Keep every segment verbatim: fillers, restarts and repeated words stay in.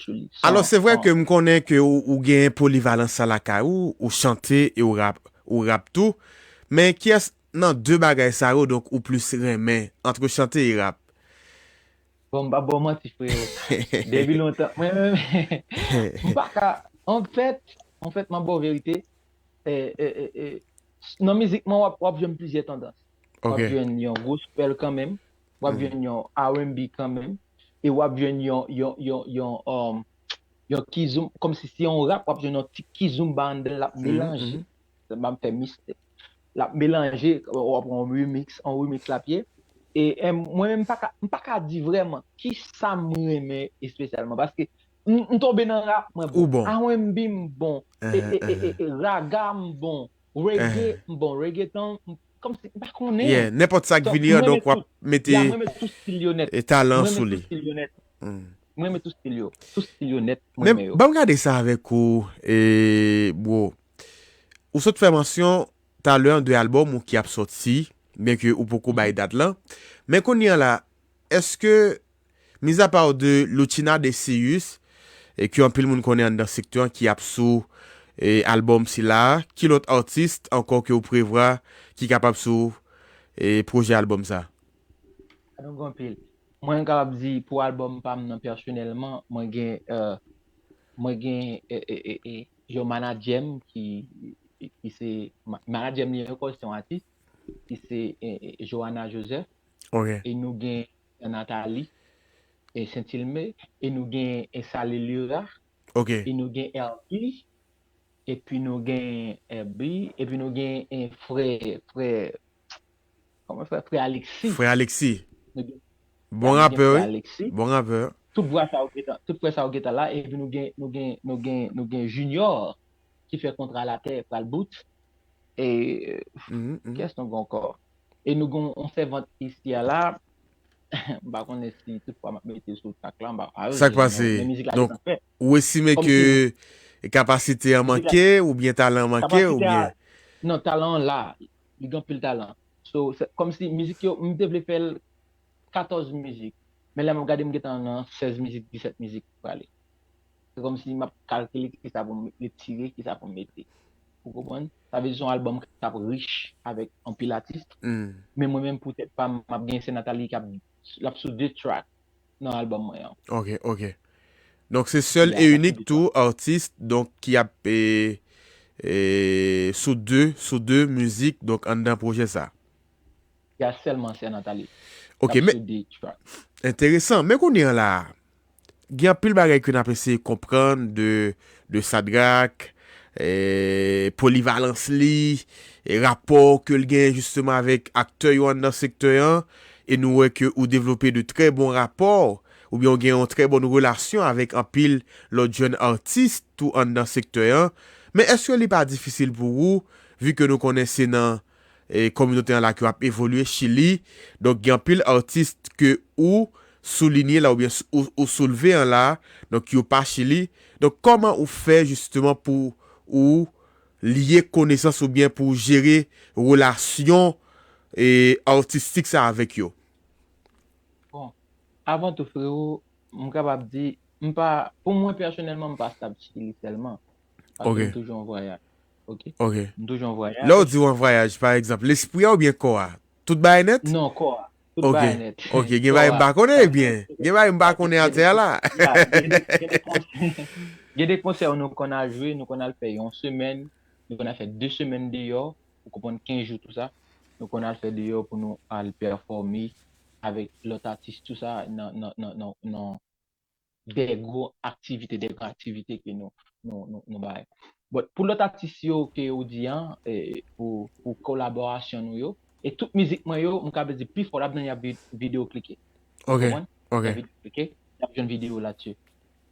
sou li. Alò, se vre ke m konnen ke ou, ou gen polivalans sa lakay ou, ou chante e ou rap, ou rap tou. Men kiyès nan de bagay sa yo, donk, ou plis renmen, antre chante e rap? Bon, m pa ba w manti, freo. Depi lontan, mwen menm, m pa ka, anfèt, anfèt, m ap ba w verite, e, e, e, e, nan mizik mwen, w ap, w ap jwenn plizyè tandans. W ap jwenn yon gospel kanmenm, w ap jwenn yon R and B kanmenm, e w ap jwenn yon, yon, yon, yon, um, yon kizum, kòmsi se yon rap, w ap jwenn yon ti kizumba anndan l, l ap melanje. Sa m fè mistèk. L ap melanje, w ap yon remix, yon remix l ap ye. E, e mwen menm, m pa ka, m pa ka di vrèman kisa m renmen espesyalman, paske m, m tonbe nan rap, mwen bon. Ou bon. R and B m bon. E, e, e, e, e, raga m bon. Reggae m bon. Reggaeton, m, kòmsi, m pa konnen. Yeah, nenpòt sa k vini an, donk w ap mete talan sou li. Mwen renmen tout stil yo nèt. Mwen renmen tout stil yo. Tout stil yo nèt, mwen renmen yo. Men ban m gade sa avèk ou, e, bro. Ou sot fè mansyon talè de albòm ou ki ap sòti, byenke ou poko bay dat lan. Men kounye a la, èske, mizapa de Lucina Decius, e ke anpil moun konnen anndan sektè an ki ap sou, e, albòm sila, ki lòt atis ankò ke ou prevwa ki kapab sou, e, pwojè albòm sa? Sa donk anpil. Mwen kapab di pou albòm pa m nan pèsonèlman, mwen gen, e, mwen gen, e, e, e, e, yon manadjè m ki, ki se, ma-, manadjè m li ankò se yon atis, ki se, e, e, Johanna Joseph. E nou gen Nathalie, e Saint-Ilmé, e nou gen, e Sally Lira, e nou gen L P, epi nou gen L P, epi nou gen, e, frè, frè, kòman frè, frè Alexis. Frè Alexis. Nou gen, bon rapè, wi. Frè Alexis. Bon rapè. Tout vwa sa yo gentan, tout frè sa yo gentan la, epi nou gen, nou gen, nou gen, nou gen Junior ki fè kontra latè pral bout. E kiyès nou gen ankò? E nou gen yon sèvant isi a la. M pa konnen si tout fwa m ap mete sou track la, m pa, pa wè. Sa k pase? Men mizik la gentan fèt. Ou estime ke kapasite an manke, oubyen talan an manke, oubyen? Non, talan an la. Li gen anpil talan. So, se kòmsi mizik yo, m te vle fè l katòz mizik. Men lè m ap gade, m gentan nan sèz mizik, disèt mizik prale. Se kòmsi m ap kalkile kisa pou m retire, kisa pou m mete. Ou konprann? Sa vle di se yon albòm k ap rich avèk anpil atis. Men mwen menm, pou tèt pa m, m ap gen sè Nathalie k ap, l ap sou de track nan albòm mwen an. Ok, ok. Donk, se sèl e inik tou atis, donk, ki ap, e, e, sou de, sou de mizik, donk, anndan pwojè sa. Y a sèlman sè Nathalie. Ok, men, enteresan. Men kounye a la, gen anpil bagay ke n ap eseye konprann de, de Sadrak, e, polivalans li, e, rapò ke l gen jisteman avèk aktè yo anndan sektè an, e nou wè ke ou devlope de trè bon rapò, oubyen ou gen yon trè bòn relasyon avèk anpil lòt jèn atis tou anndan sektè an. Men èske li pa difisil pou ou, vi ke nou konnen se nan e, kominote an la ke w ap evolye Chili. Donk, gen anpil atis ke ou soulinye la oubyen s-, ou, ou soulve an la, donk, yo pa Chili. Donk, kòman ou fè jisteman pou ou lye konesans oubyen pou w jere relasyon, e, atistik sa avèk yo? Bon, avan tou, freo, m kapab di, m pa, pou mwen pèsonèlman, m pa stab Chili sèlman. Paske m toujou an vwayaj. Ok? Ok. M toujou an vwayaj. Lè w di w an vwayaj, pa egzanp, lespri a oubyen kò a? Tout bagay nèt? Non, kò a. Tout bagay nèt. Ok, gen bagay m pa konnen, ebyen. Gen bagay m pa konnen atè a la. Ya, gen de, gen de konsè, gen de konsè nou konn al jwe, nou konn al fè yon semèn, nou konn al fè de semèn deyò, ou konprann, kenz jou, tou sa. Nou konn al fè deyò pou nou al pèfòme avèk lòt atis, tou sa, nan, nan, nan, nan, nan de gwo aktivite, de gran aktivite ke nou, nou, nou, nou bay. Bon, pou lòt atis yo ke ou di an, e, pou, pou kolaborasyon nou yo, e tout mizik mwen yo, m ka di pifò ladan y ap vi-, videyo klike. Ok, ok. Y ap videyo klike, y ap jwenn videyo ladan.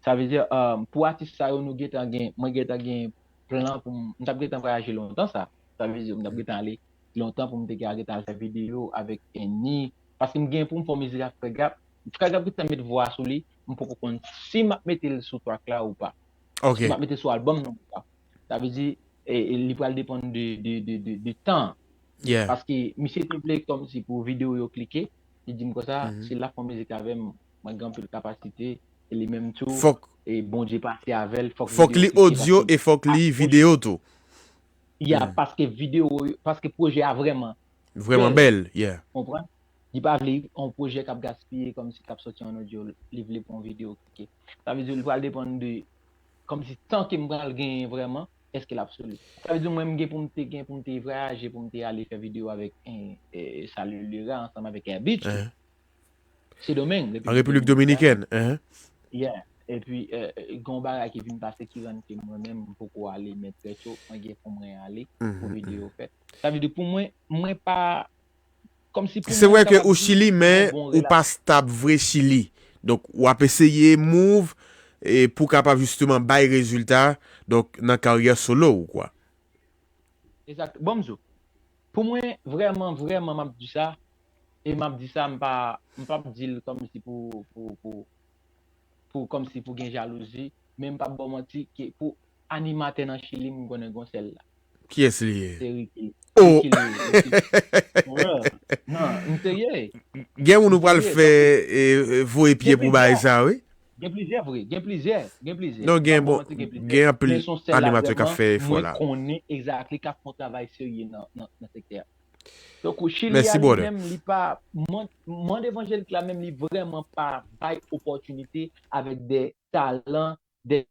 Sa vle di, um, pou atis sa yo, nou gentan gen, mwen gentan gen plan pou m, m t ap gentan vwayaje lontan sa. Sa vle di, m t ap gentan ale lontan pou m te ka gentan al fè videyo avèk Annie. Paske m gen pou m fè mizik ak Frè Gap. Frè Gap gentan met vwa sou li, m poko konn si m ap mete l sou track la ou pa. Ok. Si m ap mete sou albòm nan ou pa. Sa vle di, e, e li pral depann de, de, de, de, de tan. Yeah. Paske misye te vle kòmsi pou videyo yo klike, li di m konsa, si l ap fè mizik avè m, mwen gen anpil kapasite, e li menm tou, fòk, e Bondye pase avè l, fòk Fòk li odyo e fòk li videyo tou. Ya, paske videyo, paske pwojè a vrèman Vrèman bèl, yeah. Konprann? Li pa vle yon pwojè k ap gaspiye kòmsi k ap sòti an odyo, li vle pou yon videyo. Sa vle di li pral depann de kòmsi tan ke m pral genyen vrèman, èske l ap sou li. Sa vle di mwen m gen pou m te gen pou m te vwayaje pou m te ale fè videyo avèk Salut Lira ansanm avèk Air Beach. Sendomeng. An Repiblik Dominikèn. Yeah. Epi gen yon bagay ki vin pase ki rann ke mwen menm m poko ale men trè cho mwen gen pou mwen ale pou videyo fèt. Sa vle di pou mwen, mwen pa kòmsi pou Se vre ke ou Chili men ou pa stab vre Chili. Donk w ap eseye move e pou kapab jisteman bay rezilta donk nan karyè solo ou kwa. Exact. Bon m di w, pou mwen vrèman vrèman m ap di sa e m ap di sa m pa m p ap di l kòmsi pou pou pou pou kòmsi pou gen jalouzi men m p ap ba w manti ke pou animatè nan Chili m konnen gon sèl la. Kiyès li ye? Se Ricky. Oh! Ricky li ye. Ricky. Non, m serye. Gen moun ou pral fè voye pye pou bagay sa wi. Gen plizyè vre, gen plizyè, gen plizyè. Non gen bon, gen anpil animatè k ap fè efò la. Mwen konnen exactly k ap fè yon travay serye nan nan nan sektè a. Donk Chili a li menm li pa mond evanjelik la menm li vrèman pa bay opòtinite avèk de talan, de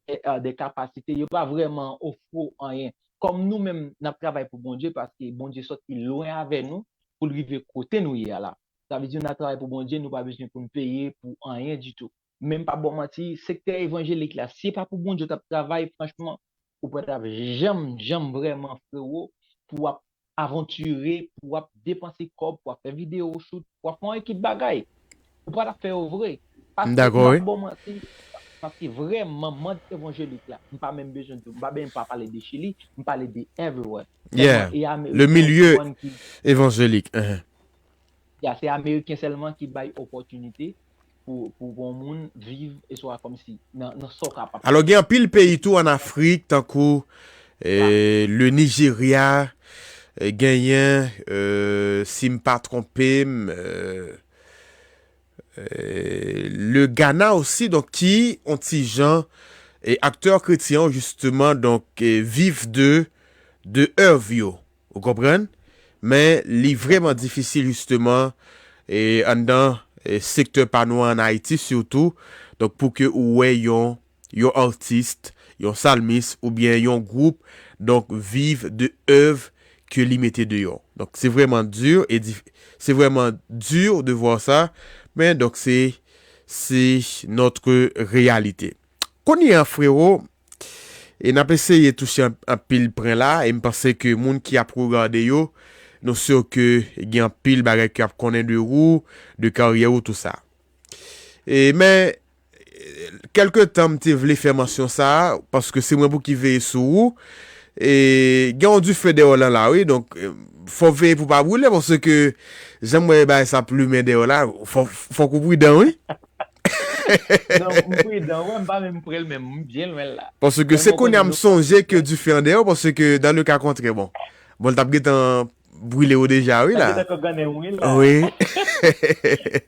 de kapasite, yo pa vrèman ofri w anyen. Kòm nou menm n ap travay pou Bondye paske Bondye sòti lwen avè nou pou l rive kote nou ye a la. Sa vle di n ap travay pou Bondye, nou pa bezwen pou n peye pou anyen ditou. Men m p ap ba w manti, sektè evanjelik la, si se pa pou Bondye w t ap travay, franchman, ou pa t ap janm, janm vrèman frewo pou w ap avantire, pou w ap depanse kòb, pou w ap fè videyo shoot, pou w ap fè yon ekip bagay. Ou pa t ap fè yo vre. Paske m p ap ba w manti, paske vrèman mond evanjelik la, m pa menm bezwen di w, m pa menm pa pale de Chili, m pale de everywhere. Yeah, le milieu evanjelik. Ya, se Ameriken sèlman ki bay opòtinite pou pou pou yon moun viv e swa kòmsi nan nan sa w kapab. Alò gen anpil peyi tou an Afrik tankou eh, le Nigeria, eh, genyen eh, si m pa twonpe m eh, eh, le Ghana osi donk ki on ti jan eh, aktè kretyen yo jisteman donk eh, viv de de èv yo. Ou konprann? Men li vrèman difisil jisteman e anndan e sektè pa nou an Ayiti sitou. Donk pou ke ou wè yon yon atis, yon salmis oubyen yon gwoup donk viv de èv ke li mete deyò. Donk se vrèman di e di se vrèman di de vwa sa, men donk se se notre réalité. Kounye a frewo, E n ap eseye touche anpil pwen la e m panse ke moun ki ap regade yo, nou si ke gen anpil bagay ke ap konnen de ou, de karyè ou tou sa. E men kèlke tan m te vle fè mansyon sa paske se mwen pou ki veye sou ou. E gen yon dife dèyè w lan la wi, donk fò w veye pou w pa brile paske jan m wè bagay sa ap limen dèyè w la, fò fòk ou pridan wi. Non, m pridan, wè, m pa menm pre l menm, m byen lwen l la. Paske se kounye a m sonje ke dife an dèyè w, paske dans le cas contraire, bon. Bon, l t ap gentan brile w deja, wi la. Sa gentan kongannen w, wi la. Wi.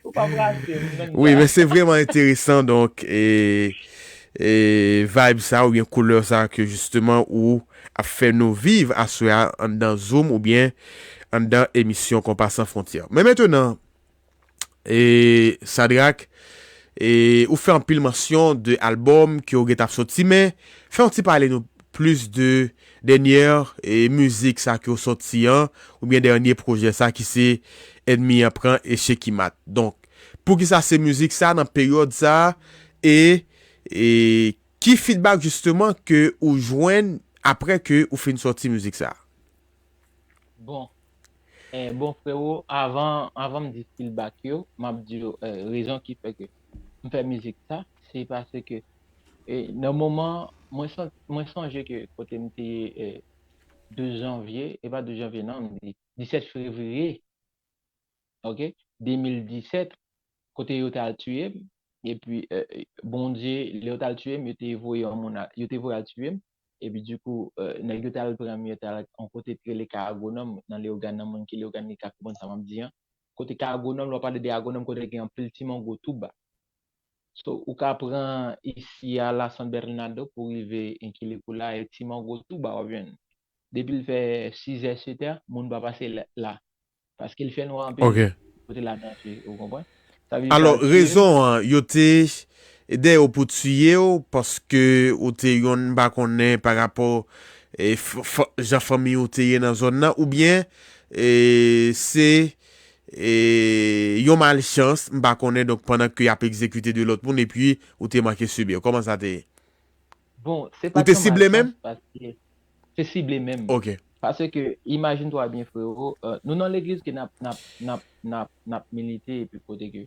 Ou pa prase, m konn Wi, sa. Men se vrèman enteresan, donk, e, e vibe sa, oubyen koulè sa, ke jisteman ou ap fè nou viv aswè a anndan Zoom, oubyen anndan emisyon Konpa San Fwontyè. Men mentnan, e Sadrak, e ou fè anpil mansyon de albòm ke ou gentan ap soti, men fè yon ti pale nou plis de dènyè e mizik sa ke ou soti an, oubyen dènye pwojè sa ki se Ènmi an pran e Chekimat. Donk, poukisa se mizik sa nan peryòd sa e, e ki feedback jisteman ke ou jwenn apre ke ou fin soti mizik sa? Bon, eh, bon frewo, avan avan m di feedback yo, m ap di w eh, rezon ki fè ke m fè mizik sa, se paske eh, nan moman mwen san- mwen sonje ke kote m te ye eh, douz janvye, e pa douz janvye non, m di disèt fevriye, ok, de mil disèt, kote yo t al tiye m, epi eh, Bondye, lè yo t al tiye m, yo te voye yon moun, a- yo te voye al tiye m, epi dikou eh, nèg yo t al pran m, yo t al yon kote ki rele Kay Agwonòm nan Leyogàn, nan moun ki Leyogàn li ka konprann sa m ap di an. Kote Kay Agwonòm, lè w pale de Agwonòm, kote gen anpil ti mango tou ba. So, ou ka pran isi a la San Bernardo pou rive en Quilicura, e Ti Mango tou ba w ap jwenn. Depi l fè sizè, setè, moun pa pase la, la. Paske l fè nwa anpil. Ok. Kote la danje, ou konprann? Sa vle di Alò, sa, rezon an, yo te dèyè w pou tiye w, paske ou te yonn, m pa konnen, pa rapò, e, f-, f-, jan fanmi w te ye nan zòn nan, oubyen, e, se, e, yon malchans, m pa konnen, donk, pandan ke y ap egzekite de lòt moun, epi ou te manke sibi. Kòman sa te ye? Bon, se pa Ou te t yon sible malchans, menm? Paske se sible menm. Ok. Paske, imajine twa byen, frero, euh, nou nan legliz ke n ap, n ap, n ap, n ap, n ap milite, epi kote ke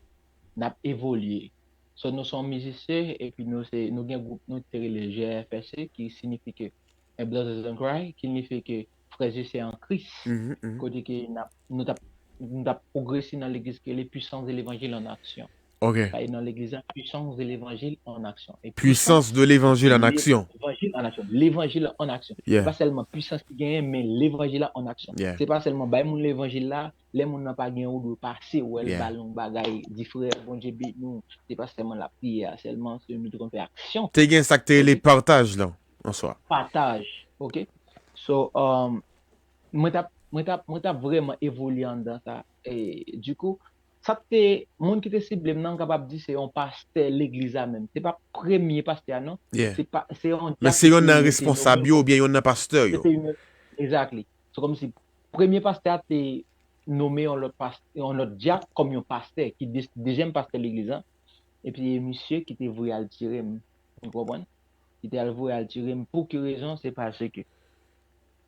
n ap evolye. So, nou se yon mizisyen, epi nou se, nou gen gwoup nou ki te rele G F S C, ki siyifi ke Brothers in Christ, ki siyifi ke frè e sè an Kris, Mhm, mhm. kote ke n ap, nou t ap, nou t ap pwogrese nan legliz ke le Puissance de l'Évangile en Action. Ok. Sa e nan legliz la, Puissance de l'Évangile en Action. E Puissance de l'Évangile en Action. Levanjil an aksyon. Levanjil an aksyon. Yeah. Se pa sèlman pisans ki genyen, men levanjil la an aksyon. Yeah. Se pa sèlman bay moun levanjil la, lè moun nan pa gen, ou dwe pase, wè l, Yeah. ba l yon bagay, di, "Frè, Bondye beni w." Se pa sèlman lapriyè a sèlman, se nou te konn fè aksyon. Te gen sa k te rele Ok. pataj la, an swa. Pataj, ok? So, um, mwen t ap, mwen t ap, mwen t ap vrèman evolye anndan sa. E, dikou, sa k te, moun ki te sible m nan, m kapab di se yon pastè legliz la menm. Se pa premye pastè a, non. Yeah. Se pa, se yon Men dyak se ki yonn te nan rele, te responsab nonmen yo, oubyen yonn nan pastè yo. Se te yon, exactly. Se kòmsi premye pastè a te nonmen yon lòt pas-, yon lòt dyak kòm yon pastè, ki de-, dezyèm pastè legliz la. Epi e misye ki te voye al tire m. Ou konprann? Ki te al voye al tire m. Pou ki rezon? Se paske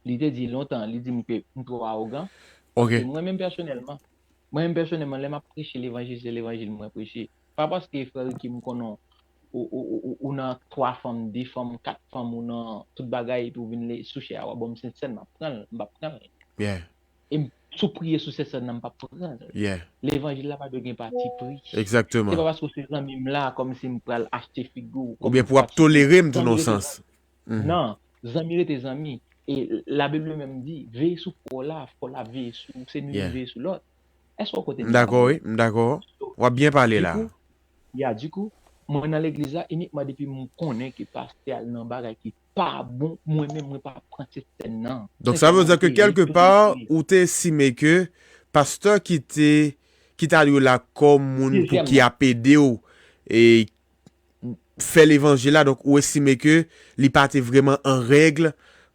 li te di lontan, li di m ke m twò awogan. Ok. Paske mwen menm pèsonèlman, mwen menm pèsonèlman, lè m ap preche levanjil, se levanjil mwen preche. Pa paske frè Ricky m konnen w, ou, ou, ou, ou, ou nan twa fanm, de fanm, kat fanm, ou nan tout bagay, epi w vin le, sou chè a, w ap ban m sentsèn, m ap pran l, m p ap pran l. Yeah. E m sou priye sou sentsèn nan, m p ap pran l. Yeah. Levanjil la pa dwe gen pati pri. Egzakteman. Se pa paske w se zanmi m la, kòmsi m pral achte figi w, Oubyen kòmsi pou w ap tolere m tou nan yon sans. Mhm. Non, zanmi rete zanmi. E Labib li menm di, veye sou frè w la, frè w la veye sou ou, se nou Yeah. menm veye sou lòt. Èske w kote m M dakò, wi, m dakò. W ap byen pale la. Dikou, ya, dikou, mwen nan legliz la inikman depi m konnen ke pastè a nan bagay ki pa bon, mwen menm, mwen pa pran sentsèn nan. Donk, sa vle di ke kèlke pa, ou te estime ke pastè ki te, ki t al yo la kòm moun pou ki ap ede w, e fè levanjil la, donk ou estime ke li pa te vrèman an règ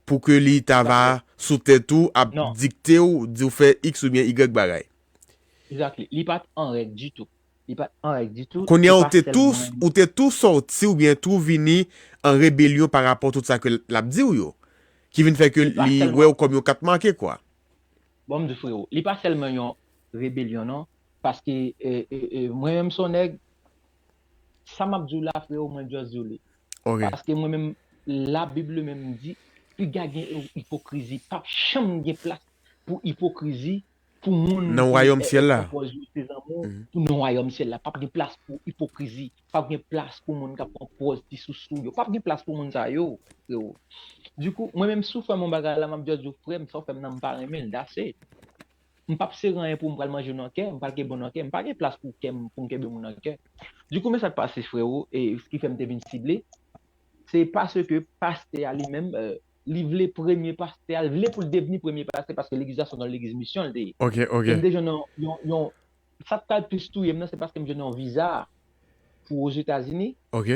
pou ke li ta va sou tèt ou ap dikte w, di w fè X oubyen Y bagay. Exactly. Li pa t an règ ditou. Li pa t an règ ditou. Kounye a, ou te tou, ou te tou sòti oubyen tou vini an rebelyon pa rapò tout sa ke l ap di w yo, ki vin fè ke li wè w kòm yon kat make, kwa. Bon, m di frero, li pa sèlman yon rebelyon, non. Paske, e, e, e, mwen menm se yon nèg, sa m ap di w la, frero, mwen just di w li. Ok. Paske mwen menm, Labib li menm di, piga gen ipokrizi, p ap janm gen plas pou ipokrizi, pou moun Nan ki, wayòm e, syèl la. Pran pòz yo se zanmi w, Mhm. pou nan wayòm syèl la, p ap gen plas pou ipokrizi, p ap gen plas pou moun k ap pran pòz ti sousou yo, p ap gen plas pou moun sa yo, frero. Dikou, mwen menm si w fè m yon bagay la, m ap just di w, frè m, sa w fè m nan, m pa renmen l, that's it. M p ap sere anyen pou m pral manje w nan kè, m pral kenbe w nan kè, m pa gen plas pou kè m, pou m kenbe moun nan kè. Dikou, men sa k pase, frero, e ki fè m te vin sible, se paske pastè a li menm, e, li vle premye pastè a, li vle pou l devni premye pastè paske legliz la se yon legliz misyon li te ye. Ok, ok. E m te jwenn yon, yon, yon, sa k pral plis touye m nan, se paske m jwenn yon viza pou Ozetazini. Ok.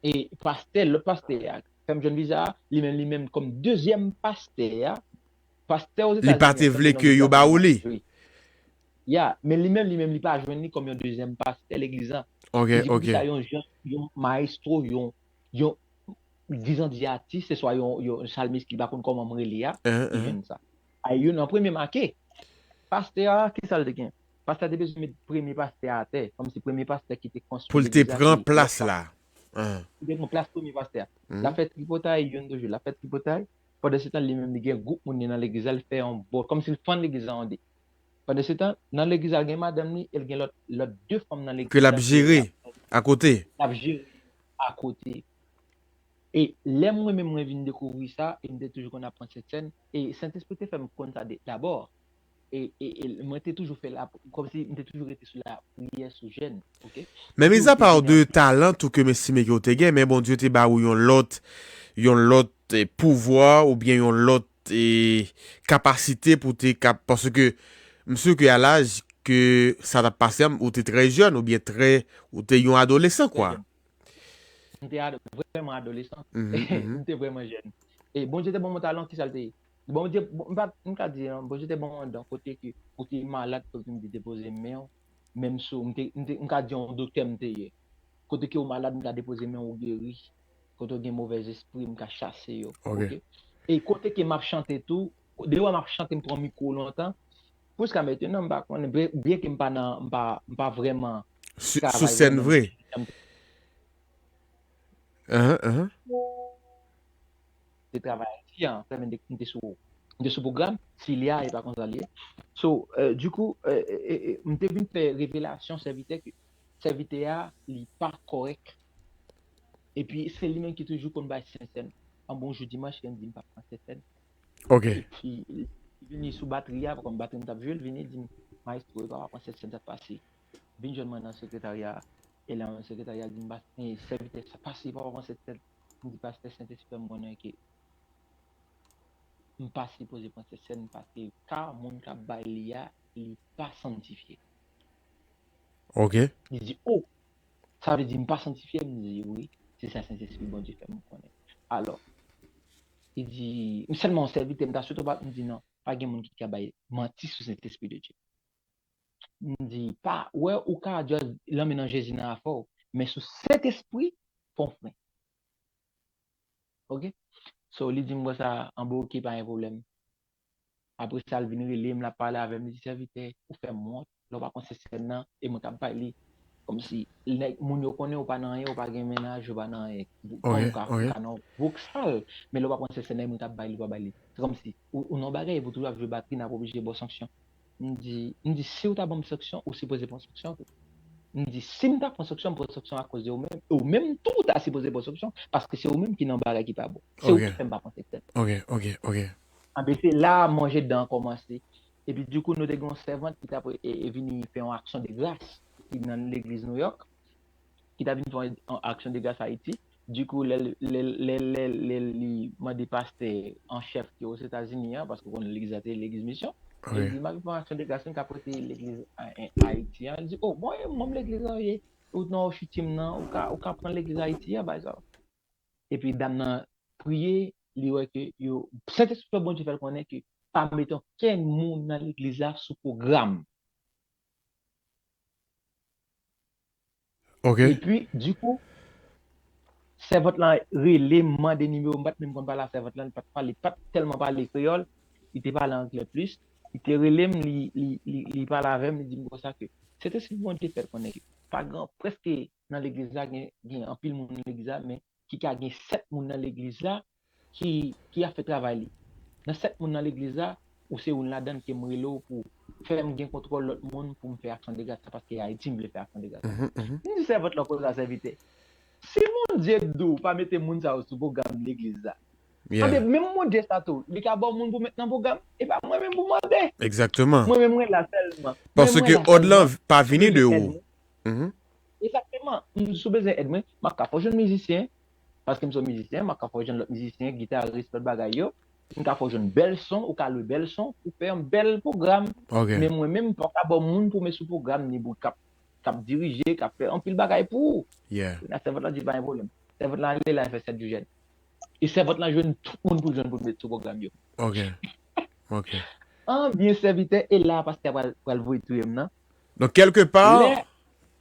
E pastè, lòt pastè a, fè m jwenn viza a, li menm, li menm kòm dezyèm pastè a, pastè Ozetazini. Li pa te vle ke yo ba ou li. Ya, men li menm, li menm, li pa jwenn li kòm yon dezyèm pastè legliz la. Ok, ok. Li di pou sa yon jan, yon maestro, yon, yon, dizon di atis, se swa yon, yon salmis ki pa konn kòman m rele a, ki jwenn sa. A youn an premye make. Pastè a, ki sa l te gen? Pastè a te bezwen met premye pastè a atè, kòmsi premye pastè ki te konstwi legliz la. Pou l te pran plas la. Li te pran plas premye pastè a. L ap fè tripotay, youn toujou, l ap fè tripotay. Pandan se tan, li menm, li gen gwoup moun li nan legliz la, li fè yon bò, kòmsi l fann legliz la an de. Pandan se tan, nan legliz la, gen madanm li, e l gen lòt, lòt de fanm nan legliz la. Ke l ap jere akote. L ap jere akote. E lè mwen menm mwen vin dekouvri sa, e m te toujou konn ap pran sentsèn, e Sentespri te fè m konn sa de, dabò. e, e, e mwen te toujou fè la, kòmsi m te toujou rete sou la priyè, sou jèn, oke? Men mizapa de talan tou ke m estime ke w te gen, men Bondye te ba ou yon lòt, yon lòt eh, pouvwa oubyen yon lòt eh, kapasite pou te kap. Paske m si ke a laj ke sa t ap pase an, ou te trè jèn oubyen trè, ou te yon adolesan kwa. M te ad- vrèman adolesan. M te vrèman jèn. E Bondye te ban mwen talan, ki sa l te ye? Bondye, bon, m pa, m ka di, an, Bondye te ban mwen yon don kote ke ou te malad, kote m te depoze men w, menm sou, m te, m te, m ka di yon doktè m te ye. Kote ke ou malad, m ka depoze men w, ou geri. Kote w gen movèz espri, m ka chase yo. Ok. E kote ke m ap chante tou, deyò m ap chante, m pran mikwo lontan. Jiska mentnan, m pa konnen, byen ke m pa nan, m pa, m pa vrèman Sou sou sèn vre. Ahan, ahan. Te travay Ayiti an, fè m te, m te sou, m te sou pwogram, Silya, e pa konsa l ye. So, euh, du coup, euh, euh, euh, m te vin fè revelasyon sèvitè ke sèvitè a, li pa kòrèk. Epi, se li menm ki toujou konn bay sensèn. An bon jou dimanch, li di m pa pran sensèn. Ok. Epi, li vini sou batri a, kòm batri m t ap jwe, li vini di m, "Maestro, e pa pran sensèn, sa t pase." Vin jwenn mwen nan sekretarya a. E lè mwen sekretarya di m, "Pas- eh, sèvitè, sa pase, pa pran sensèn." M di, "Pastè, Sentespri fè m konnen ke m pa sipoze pran sensèn, paske ka moun k ap bay li a, li pa santifye." Ok. Li di, "Oh, sa vle di m pa santifye?" M di, "Wi, se sa Sentespri Bondye fè m konnen." Alò, li di, "M sèlman yon sèvitè, m ta swete w pa," m di, "Non, pa gen moun ki ka bay manti sou Sentespri de Dye." M di, "Pa, wè, ou ka just lanmen nan Jezi nan afè w, men sou Sentespri, fè w fren." Ok? So, li di m konsa, "An bon, ok, pa gen pwoblèm." Apre sa, l vin rele m, l ap pale avè m, li di, "Sèvitè, ou fè m wont, lè w pa pran sensèn nan, e mwen k ap bay li." Kòmsi, nèg, moun yo konnen ou pa nan anyen, ou pa gen mennaj, ou pa nan anyen. Ou ka, ou ka nan boksal, men lè w pa pran sensèn nan, e moun k ap bay li, ou pa bay li. Se kòmsi, ou, ou nan bagay, epi w toujou ap jwe batri, n ap oblije ba w sanksyon. M di, m di, "Si w ta ban m sanksyon, ou sipoze pran sanksyon tou." M di, "Si m ta pran sanksyon, m pran sanksyon akoz de ou menm. E ou menm tou, ou ta sipoze pran sanksyon, paske se ou menm ki nan bagay ki pa bon. Se ou ki fè m pa pran sensèn." Ok, ok, ok. Anben, se la a manje dan an kòmanse. Epi, dikou, nou te gen yon sèvant ki t ap e, e vini fè yon aksyon de gras ki nan legliz Nouyòk, ki t ap vin fè yon, yon aksyon de gras Ayiti. Dikou, lè, lè, lè, lè, lè li mande pastè an chèf ki Ozetazini an, paske w konnen legliz la te legliz misyon, li di, "M ap vin fè yon aksyon de gras, m ka prete legliz a- a- Ayiti an." Li di, "Oh, bon, e manm legliz la w ye, ou nan Ochitim nan, ou ka, ou ka pran legliz Ayiti an, bay sa." Epi dam nan priye, li wè ke yo, Sentespri Bondye fè l konnen ke pa mete okenn moun nan legliz la sou pwogram. Ok. Epi, dikou, sèvant lan rele m, mande nimewo m, m pa t menm konn pale a sèvant lan, li pa t pale, li pa t tèlman pale kreyòl, li te pale anglè plis. Li te rele m, li, li, li, li pale avè m, li di m konsa ke Sentespri Bondye fè l konnen ke pa gen, prèske nan legliz la, gen, gen anpil moun nan legliz la, men ki ka gen sèt moun nan legliz la ki, ki ap fè travay li. Nan sèt moun nan legliz la, ou se youn ladan l ke m rele w pou fè m gen kontwòl lòt moun pou m fè aksyon de gras sa, paske Ayiti m vle fè aksyon de gras sa. M di sèvant lan konsa, sèvitè, si Bondye di w pa mete moun sa yo sou pwogram legliz la, anben, menm Bondye sa tou, li ka ba w moun pou met nan pwogram, e pa mwen menm pou mande. Egzakteman. Mwen menm mwen la sèlman. Paske òd lan pa vini de ou. Egzakteman. M, si w bezwen èd mwen, m ap ka fè w jwenn mizisyen, paske m se yon mizisyen, m ap ka fè w jwenn lòt mizisyen, gitaris, lòt bagay yo. M ka fè w jwenn bèl son, ou ka lwe bèl son, ou fè yon bèl pwogram. Men mwen menm, m pa ka ba w moun pou met sou pwogram, ni bout k ap, k ap dirije, k ap fè anpil bagay pou ou. Kounye a, sèvant lan di, "Pa gen pwoblèm." Sèvant lan ale la, l fè sèt jou jèn. E sèvant lan jwenn tout moun pou l jwenn pou l met sou pwogram yo. Ok. Ok. Anbyen sèvitè, e la pastè a pral, pral voye touye m nan. Donk, kèlkepa,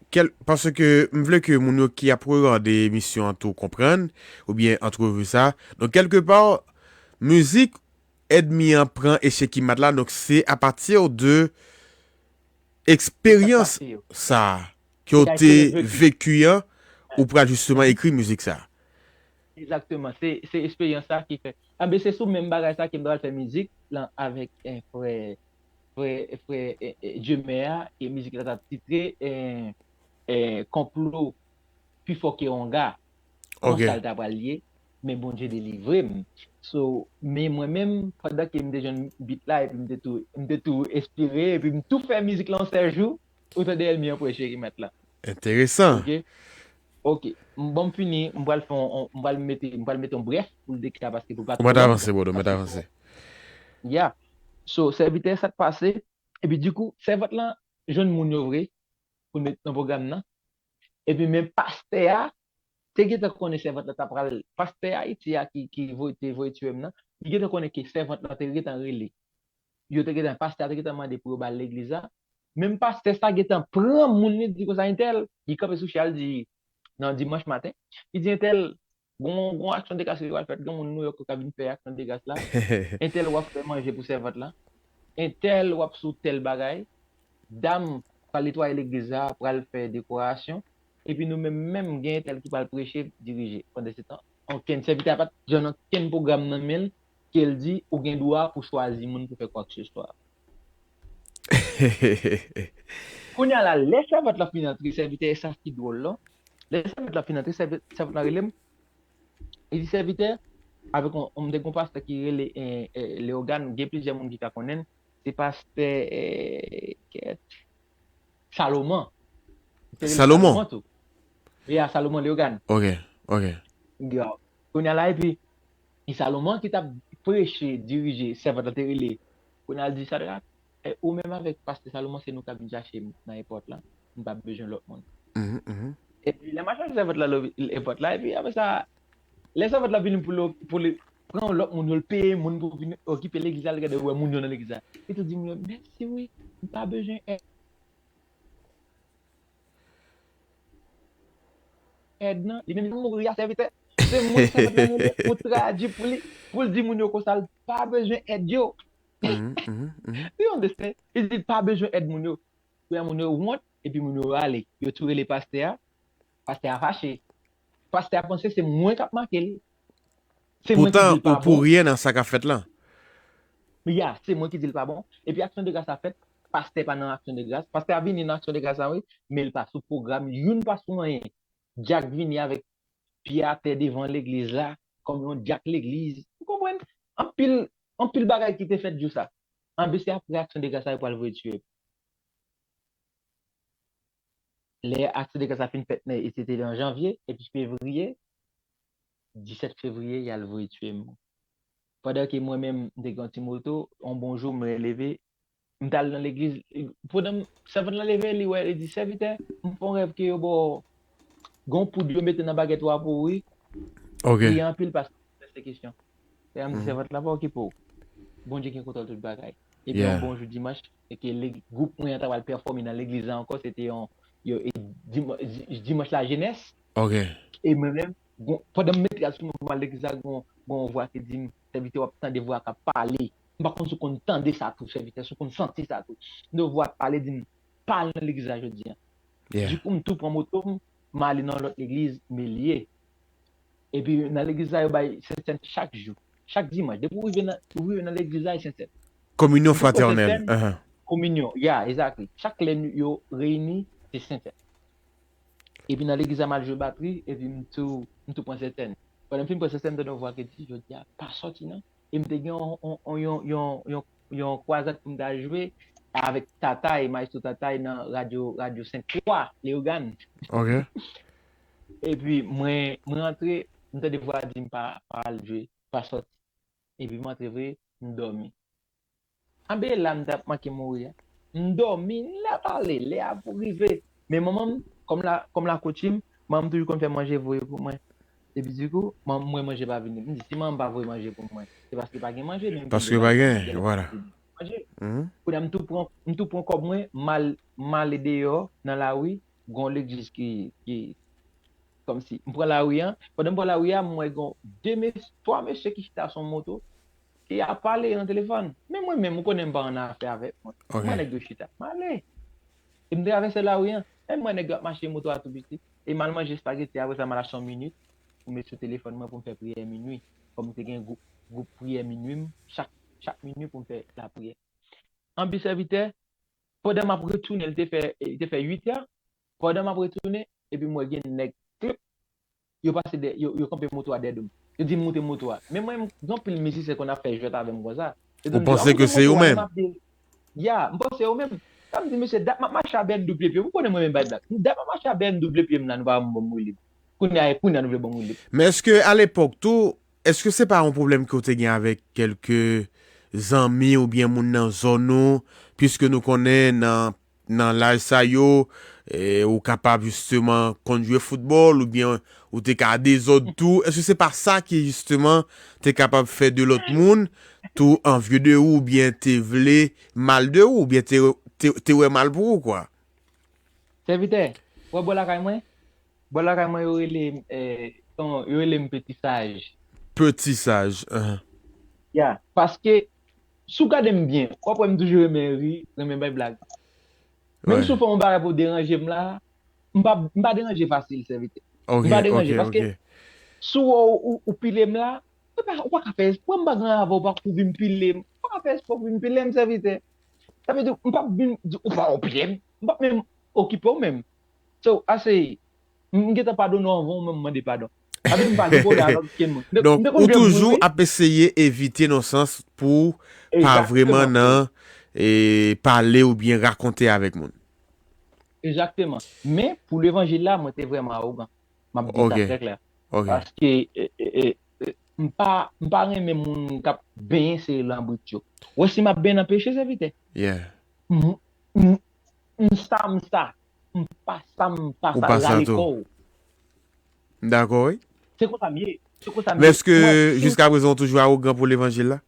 kèl, paske m vle ke moun yo ki ap regade emisyon an tou konprann, oubyen antrevi sa. Donk, kèlkepa, mizik ènmi an pran echèk i mat la, donk se apati de eksperyans sa ke w te veki an, ou pral jisteman ekri mizik sa. Egzakteman. Se, se eksperyans sa ki fè. Anben, se sou menm bagay sa ke m pral fè mizik lan avèk, eh, frè, frè, frè, eh, eh, Dieumè a, e mizik la t ap titre, eh, eh, Konplo pi fò ke onga. Konsa l ta pral ye. men Bondye delivre m. So, men mwen menm, pandan ke m te jwenn beat la, epi m te tou, m te tou enspire, epi m tou fè mizik la yon sèl jou, ou tande Elmi an preche ki mèt la. Enteresan. Ok? Ok. M, bon, m fini, m pral fè on, on- m pral mete, m pral mete yon brèf pou l dekri sa paske pou pa Ou mèt twò long. Avanse, Bodo, mèt avanse. Yeah. So, sèvitè, sa k pase, epi dikou, sèvant lan jwenn moun yo vre, pou l met nan pwogram nan. Epi men pastè a, te gentan konnen sèvant la ta pral, pastè Ayiti a ki, ki voye, te voye tiye m nan, li gentan konnen ke sèvant la te gentan rele. Yo te gentan, pastè a te gentan mande pou yo ba l legliz la. Menm pastè sa gentan pran moun li di konsa entèl, li kanpe sou chè a, li di, nan dimanch maten, li di entèl, gon, gon aksyon de gras ki pral fèt, gen moun Nouyòk yo ka vin fè aksyon de gras la, entèl w ap fè manje pou sèvant la, entèl w ap sou tèl bagay, dam pral netwaye legliz la, pral fè dekorasyon, epi nou menm menm gen entèl ki pral preche, dirije. Pandansetan, ankenn sèvitè a pa t jwenn ankenn pwogram nan men l, ke l di ou gen dwa pou chwazi moun pou fè kwakseswa. Kounye a la, lè sèvant la fin antre, sèvitè, e sa ki dwòl la, lè sèvant la fin antre, sèvant la rele m, li di sèvitè, avèk yon, yon, yon pastè ki rele eh, eh, Leogane, gen plizyè moun ki ka konnen l, se pastè eh, kèt, Salomon. Se rele Salomon? Salomon tou. Yeah, Salomon Leogane. Ok, ok. Yo. Kounye a la, epi, e Salomon ki t ap preche, dirije, sèvant la te rele. Kounye a l di Sadrak, eh, ou menm avèk pastè Salomon, se nou k ap vin chache m nan èpòt la. M p ap bezwen lòt moun. Mhm, mhm. Epi lè m al chache sèvant la nan èpòt la, epi apre sa, lè sèvant la vini pou l, pou l pran yon lòt moun, yo l peye moun pou vin okipe legliz la, l gade wè moun yo nan legliz la. Li tou di moun yo, mèsi wi, m pa bezwen èd. Èd nan, li menm li mouri a sèvitè. Se moun sèvant la rele pou tradui pou li, pou l di moun yo konsa, l pa bezwen èd yo. Mhm, mhm, mhm. You understand? Li di l pa bezwen èd moun yo. Kounye a moun yo wont, epi moun yo rale. Yo tou rele pastè a. Pastè a fache. Pastè a panse se mwen k ap make l. Se mwen ki di Poutan, l pa ou pou bon. Ryen nan sa k ap fèt la. Ya, se mwen ki di l pa bon. Epi aksyon de gras la fèt. Pastè pa nan aksyon de gras. Pastè a vini nan aksyon de gras la, wi. Men l pa sou pwogram. Youn pa sou anyen. Dyak vini avèk pye atè devan legliz la, kòm yon dyak legliz. Ou konprann? Anpil, anpil bagay ki te fèt jou sa. Anben, se apre aksyon de gras la, yo pral voye tiye. Lè aksyon de gras la fin fèt, e se te nan janvye, epi fevriye, disèt fevriye, y al voye tiye m. Pandan ke mwen menm, m te gen yon ti moto, yon bon jou, mwen leve, m t al nan legliz, pandan m, sèvant lan leve, li wè, li di, sèvitè, m fè yon rèv ke yo ba w, gen yon poud yo mete nan bagèt ou a pou ou, wi. Ok. Priye anpil paske pèsekisyon. Lè m di Mhm. sèvant la pa okipe w. Bondye gen kontwòl tout bagay. Epi Yeah. yon bon jou dimanch, e ke legi-, gwoup mwen an ta pral pèfòme nan legliz la ankò, se te yon, yo, e, dimanch, dimanch la jenès. Ok. E mwen menm, gon, pandan m met rad sou mwen pou m al legliz la, gon, gon vwa ki di m, sèvitè, w ap tande vwa k ap pale. M pa konn si w konn tande sa tou, sèvitè, si w konn santi sa tou. M tande vwa k pale di m, pa al nan legliz la jodi a. Yeah. Dikou, m tou pran moto m, m ale nan lòt legliz, Melye. Epi nan legliz la, yo bay sentsèn chak jou. Chak dimanch. Depi w rive nan, ou rive nan legliz la, e sentsèn. Kominyon Depi w pran fratènèl. sentsèn, Ahan. Kominyon. Ya, exactly. Chak lè nou- yo reyini, se sentsèn. Epi nan legliz la, m al jwe batri, epi m tou, m tou pran sentsèn. Pandan m fin pran sentsèn, m tande yon vwa ki di, jodi a, pa sòti non. E m te gen yon, yon, yon, yon, yon, yon, yon kwazad pou m ta jwe avèk Tatay, Maestro Tatay nan radyo, radyo Sent Kwa, Leyogàn. Ok. Epi mwen, mwen antre, m tande vwa di m pa, pa al jwe, pa sòti. Epi m antre vre, m dòmi. Anben la m t ap manke mouri a. M dòmi, lè a pale, lè a pou rive. Men manman m, kòm la, kòm la koutim, manman m toujou konn fè manje voye pou mwen. Epi dikou, man- mwen manje pa vini. M di, si manman m pa voye manje pou mwen, se paske pa gen manje, men m Paske vin pa la, gen, gen la vwala. Manje. Mhm. Kounye a, m tou pran, m tou pran kòb mwen, m al, m ale deyò, nan lari, gon legliz ki, ki, kòmsi, m pran lari an. Pandan m pran lari a, m wè gon de mes, twa mesye ki chita sou moto, ki ap pale nan telefòn. Men mwen menm, ou konnen m pa ann afè avèk mwen. Ok. Mwen nèg yo chita. M ale. E m travèse lari an. E m wè nèg yo ap mache moto a tou piti. E m al manje espageti, apre sa m al achte yon minit pou m met sou telefòn mwen pou m fè priyè minui. Kòm m te gen gwoup, gwoup priyè minui m, chak, chak minui pou m fè lapriyè. Anpi sèvitè, pandan m ap retounen, li te fè, li te fè uit è, pandan m ap retounen, epi m wè gen nèg klip, yo pase dè, yo, yo kanpe moto a dèyè do m. Yo di m moute moto a. Men mwen menm, gen anpil mizisyen konn ap fè jwèt avè m konsa. Yo di m, "Ah, moute moto a, men m ap di, ya, m panse yo menm." Sa m di, "Mesye, dat m ap mache a B M W pye m, ou konnen mwen menm bay blag. Dat m ap mache a B M W pye m la, nou pa ban m woulib. Kounye a, kounye a nou vle ban m woulib." Men èske alepòk tou, èske se pa yon pwoblèm ke w te gen avèk kèlke zanmi oubyen moun nan zòn ou, piske nou konnen nan, nan laj sa yo, e, ou kapab jisteman konn jwe foutbòl oubyen ou te ka dezòd tou. Èske se pa sa ki jisteman te kapab fè de lòt moun tou anvye de ou oubyen te vle mal de ou oubyen te, te, te wè mal pou ou, kwa? Sèvitè, wè bò lakay mwen? Bò lakay mwen, yo rele m, eh, yo rele m Peti Saj. Peti Saj, enhen. Ya, paske, si w gade m byen, w ap wè m toujou renmen ri, renmen bay blag. Menm si w fè yon bagay pou deranje m la, m pa, m pa deranje fasil, sèvitè. M pa deranje, paske si w wè ou, ou, ou pile m la, ou pa, ou pa ka fè espre, m pa gen anyen avè w, ou pa pou vin pile m. Ou pa ka fè espre pou vin pile m, sèvitè. Sa vle di, m p ap vin di, ou pa ou pile m. M p ap menm okipe w menm. So, ase, m gentan padone w anvan w menm mande padon. Sa vle di m pa gen pwoblèm avè okenn moun. Donk, ou toujou ap eseye evite nan sans pou pa vrèman nan, e, pale oubyen rakonte avèk moun. Egzakteman. Men, pou levanjil la, mwen te vrèman awogan. M ap di sa trè klè. Paske, e, e, e, e, m pa, m pa renmen moun k ap benyen sere lanbrit yo. Ou wè si m ap benyen nan peche, sèvitè? M, m, m sa, m sa. M pa sa, m pa sa. Rale kò w. M dakò, wi. Se konsa m ye. Se konsa m ye. Men èske jiska prezan ou toujou awogan pou levanjil la?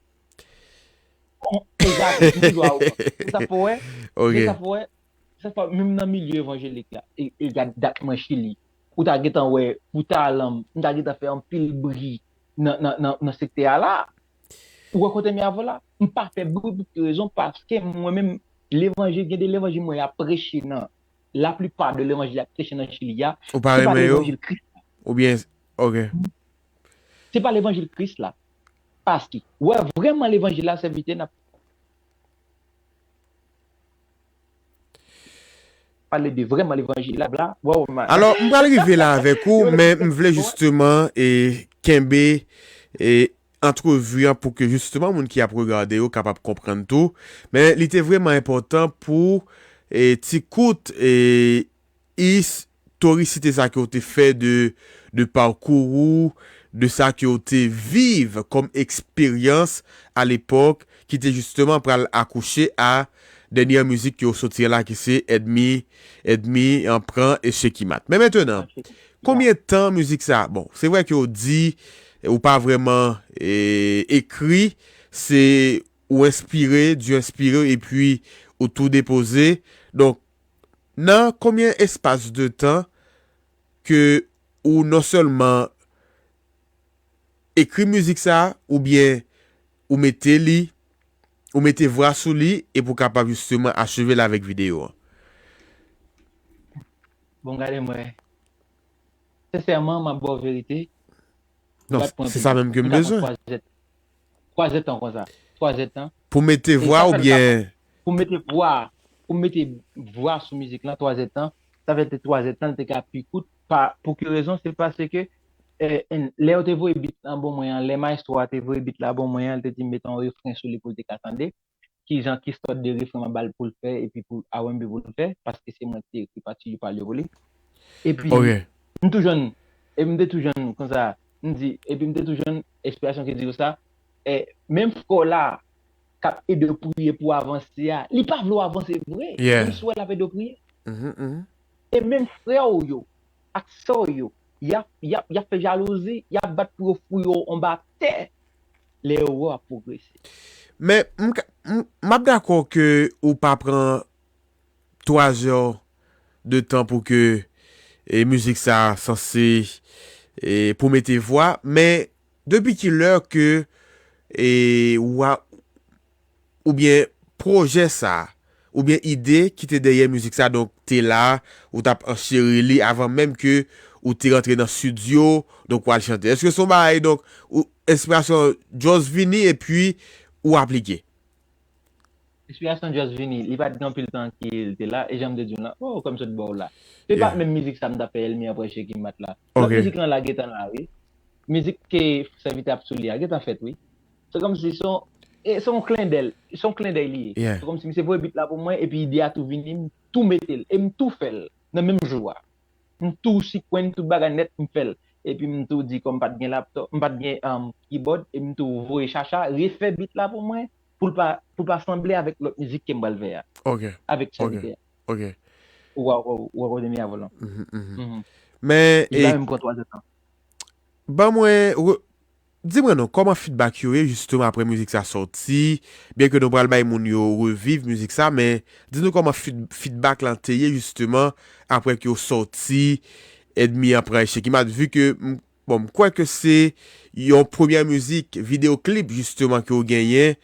Bon, egzakteman, m toujou awogan. Se sa pou wè. Se sa pou wè. Se pa menm nan milye evanjelik la, e, e gad dat mwen Chili. Ou ta gentan wè, pou talan m, m ta gentan fè anpil bri nan, nan, nan, nan sektè a la. Ou wè kote m ye avè w la? M pa fè bri pou ki rezon? Paske mwen menm, levanjil, gen de levanjil mwen ap preche nan, laplipa de levanjil y ap preche nan Chili a, se pa levanjil Kris la. Oubyen, ok. Se pa levanjil Kris la. Paske, ou wè vrèman levanjil la, sèvitè, n ap pale de vrèman levanjil la, la. Alò, m pral rive la avèk ou, men m vle jisteman, e, kenbe, e, antrevi an pou ke jisteman moun ki ap regade yo kapab konprann tou. Men li te vrèman enpòtan pou, e, ti kout, e, istorikite sa ke w te fè de, de pakou ou, de sa ke w te viv kòm eksperyans alepòk, ki te jisteman pral akouche a dènyè mizik ke w soti an la, ki se Èdmi, Èdmi an pran e Chekimat. Men mentenan, konbyen tan mizik sa? Bon, se vre ke w di, e, ou pa vrèman, e, ekri, se ou enspire, Dye enspire w, epi ou tou depoze. Donk, nan konbyen espas de tan ke ou non sèlman ekri mizik sa, oubyen ou mete li, ou mete vwa sou li, epi w kapab jisteman acheve l avèk videyo an? Bon, gade mwen. Sensèman, m ap ba w verite. Non, se sa menm ke m bezwen. Twa zèdtan konsa. Twa zèdtan. Pou mete vwa oubyen? Pou mete vwa, pou mete vwa sou mizik lan, twa zèdtan. Sa fè te twa zèdtan, li te ka pi kout. Pa, pou ki rezon? Se paske, e, lè yo te voye bit lan ban mwen an, lè maestro a te voye bit la ban mwen an, li te di m mete yon refren sou li pou l te ka tande. Ki jan, ki sòt de refren m ap ba l pou l fè, epi pou R and B pou l fè, paske se mwen ki te ekri pati li pa li pou li. Epi, m tou jwenn, epi m te tou jwenn konsa, m di, epi m te tou jwenn enspirasyon ki di konsa, e, menm frè w la, k ap ede w priye pou w avanse a, li pa vle w avanse vre, menm si w wè l ap ede w priye. E menm frè w yo, ak sè w yo, y ap, y ap, y ap fè jalouzi, y ap bat pou yo fouye w anba tè, lè yo wè w ap pwogrese. Men, m ka, m, m ap dakò ke ou pa pran twa zè de tan pou ke, e, mizik sa sanse, e, pou mete vwa, men depi ki lè ke, e, w a, oubyen pwojè sa, oubyen ide ki te dèyè mizik sa, donk, te la, ou t ap ancheri li avan menm ke ou te rantre nan estidyo, donk, w al chante? Èske se yon bagay, donk, ou, enspirasyon just vini epi ou aplike? Inspirasyon just vini, li pa t gen anpil tan ke l te la, e jan m te di w la, oh, kòm sot bò w la. Se pa menm mizik sa m t ap fè Edmi an pran Checkmate la. Lòt mizik lan la gentan la, wi. Mizik ke Sèvitè ap sou li a gentan fèt, wi. Se kòmsi se yon, e se yon klendèy, se yon klendèy li ye. Se kòmsi misye voye beat la pou mwen, epi ide a tou vini, m tou mete l, e m tou fè l nan menm jou a. M tou sikwenn tout bagay nèt, m fè l. Epi m tou di kòm m pa t gen laptop, m pa t gen um, keyboard, e m tou voye Chacha refè beat la pou mwen, pou l pa, pou l pa sanble avèk lòt mizik ke m pral fè a. Ok, Avèk ok, Sèvitè. ok. Ou a, ou a, ou a konnen avè l. Mhm, mhm. Men, Li pa e, menm pran twa zè tan. ban mwen, re- di mwen non, kòman feedback yo ye, jisteman, apre mizik sa sòti? Byen ke nou pral bay moun yo reviv mizik sa, men di nou kòman feed- feedback lan te ye, jisteman, apre ke yo sòti Edmi an pran Checkmate, vi ke, m- bon, m kwè ke se yon premyè mizik, videyo klip, jisteman, ke w genyen,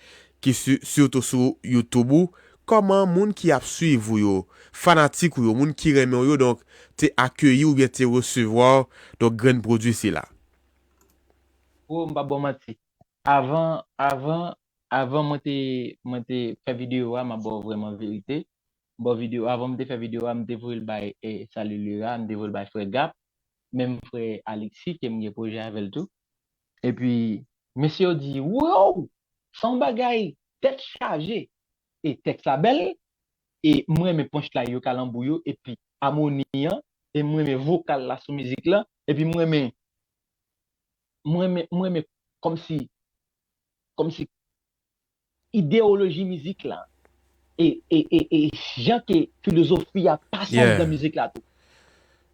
ki si- sitou sou YouTube ou. Kòman moun ki ap swiv ou yo, fanatik ou yo, moun ki renmen w yo, donk, te akeyi oubyen te resevwa, donk, grenn pwodui sila? Bro, m p ap ba w manti. Avan, avan, avan mwen te, mwen te fè videyo a, m ap ba w vrèman verite. M ba w videyo, avan m te fè videyo a, m te voye l bay e, Sali Lira, m te voye l bay frè Gap, menm frè Alexis, ke m gen pwojè avè l tou. Epi, mesye yo di, wow! Se yon bagay tèt chaje! E tèks la bèl, e m renmen punchline yo, kalanbou yo, epi amoni an, e m renmen vokal la sou mizik la, epi m renmen, m renmen, m renmen kòmsi, kòmsi ideyoloji mizik la, e, e, e, e jan ke filozofi a pase andidan mizik la tou.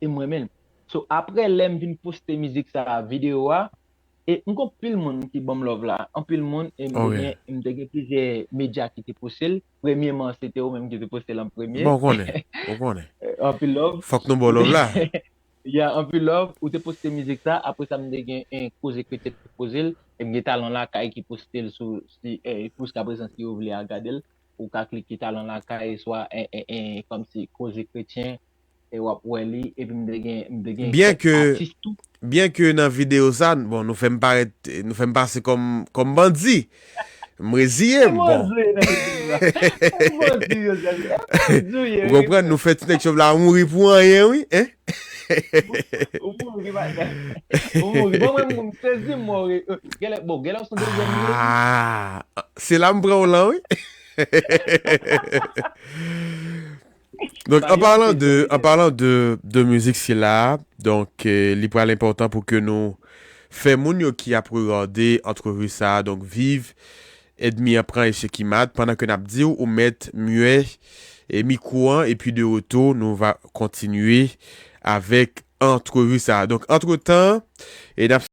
E m renmen l. So, apre lè m vin poste mizik sa, videyo a, e m gon pil moun ki ban m love la. Anpil moun, e m te gen, m te gen plizyè medya ki te poste l. Premyeman, se te ou menm ki te poste l an premye. Bon, ou konnen, ou konnen. Anpil love. Fòk nou ba w love la. Ya, anpil love. Ou te poste mizik sa. Apre sa, m te gen en Koze Kretyen ki poze l. E m gen Talan Lakay ki poste l sou, si, eh, pou jiska prezan, si yo vle al gade l. Ou ka klike Talan Lakay, swa en, en, en, kòmsi Koze Kretyen, e w ap wè li, epi m te gen, m te gen Byen kèk ke- atis tou. Byen ke nan videyo sa, bon, nou fè m parèt, nou fè m pase kòm, kòm bandi. M reziye m, bon. Ou konprann, nou fè ti nèg chòv la mouri pou anyen, wi, hein? Ou mouri, ou mouri. Bon, mwen, m sezi m, mwen, gèlè, bon, gèlè, ou se dezyèm li. Ah, se la m pran w lan, wi. Donk, an palan de, an palan de, de mizik sila, donk, eh, li pral enpòtan pou ke nou fè moun yo ki ap regade antrevi sa, donk, viv Edmi an pran Checkmate, pandan ke n ap di w, ou mèt mye e mikwo an, epi de retou, nou va kontinye avèk antrevi sa. Donk, antretan, e n ap